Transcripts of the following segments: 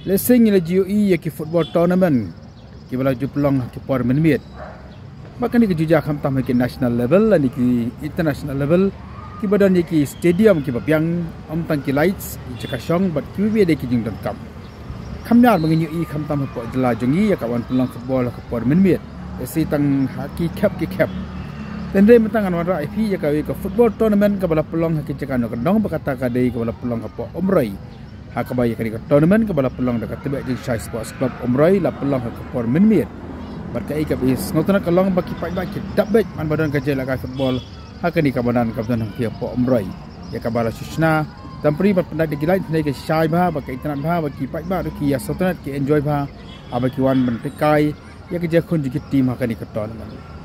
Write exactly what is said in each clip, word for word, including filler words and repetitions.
Lehse ngi la ju ïohi ïa ki football tournament kiba la ju pynlong ha ki por mynmiet. Bad kane ka ju jia khamtam ha ki national level lane ki international level, kiba don ïa ki stadium kiba biang, ym tang ki lights, ki jaka shong bad kiwei kiwei de ki jingdonkam. Kham ñiar ba ngin ïohi khamtam hapoh jylla jong ngi ïa ka wan pynlong football ha ka por mynmiet. Lehse tang ha ki khep ki khep. Hynrei mynta ngan wanrah ïa phi ïa kawei ka football tournament kaba la pynlong ha ki jaka nongkyndong, bad kata ka dei kaba la pynlong hapoh Umroi. Ha kaba ïa kane ka tournament kaba la pynlong da ka Tibet Jingshai Sports Club Umroi la pynlong ha ka por mynmiet. Bad kaei kaba sngewtynnat ka long ba ki paidbah ki dap beit man ba don ka jingïalehkai football ha kane ka madan kaba don hangtei hapoh Umroi. Ïa kaba la shu shna, tam pyrshah ban pyndait da ki light, hynrei ka shai bha, bad ka itynnat bha, bad ki paidbah ruh ki ïa sngewtynnat, ki enjoy bha haba ki wan ban teh kai ïa ka jingïakhun jong ki team ha kane ka tournament.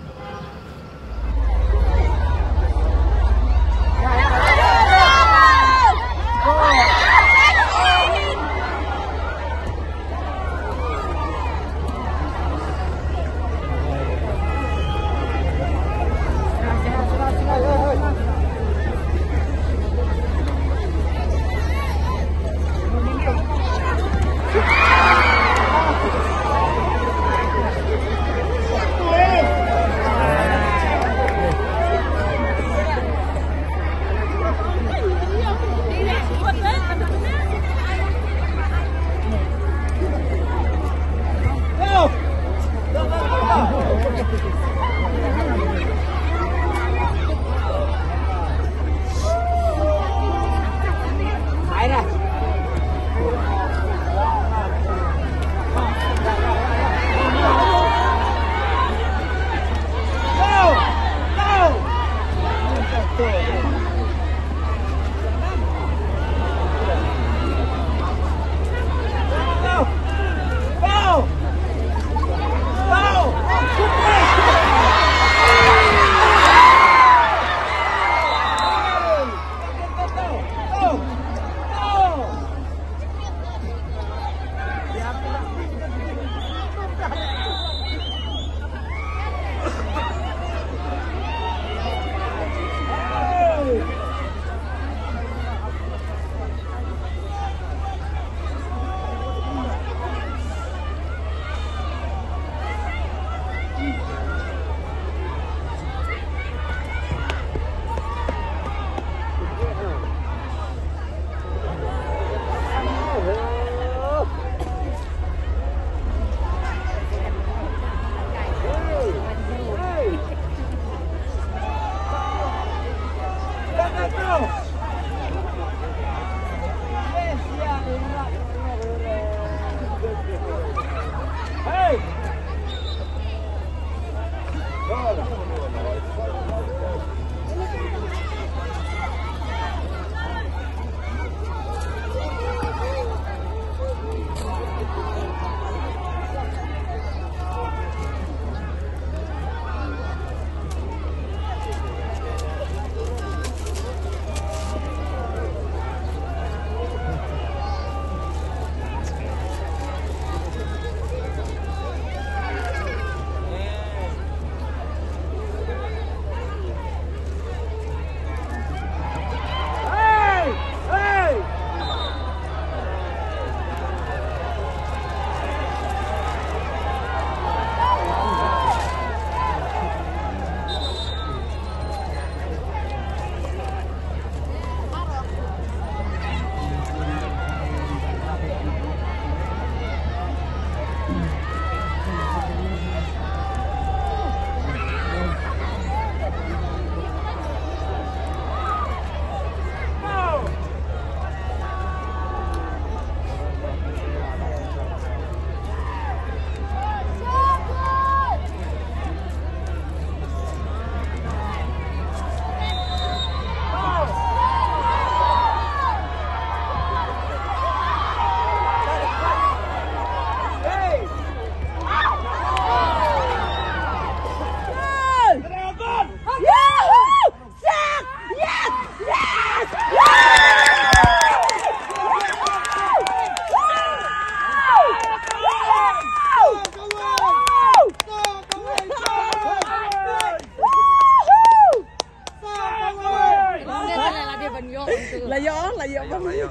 La ïoh, la ïoh, la ïoh.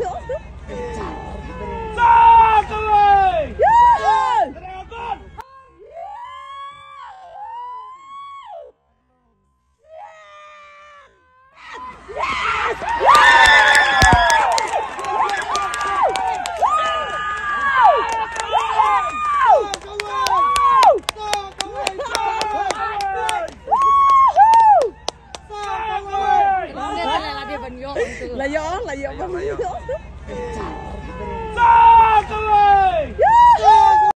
La ïoh, la ïoh.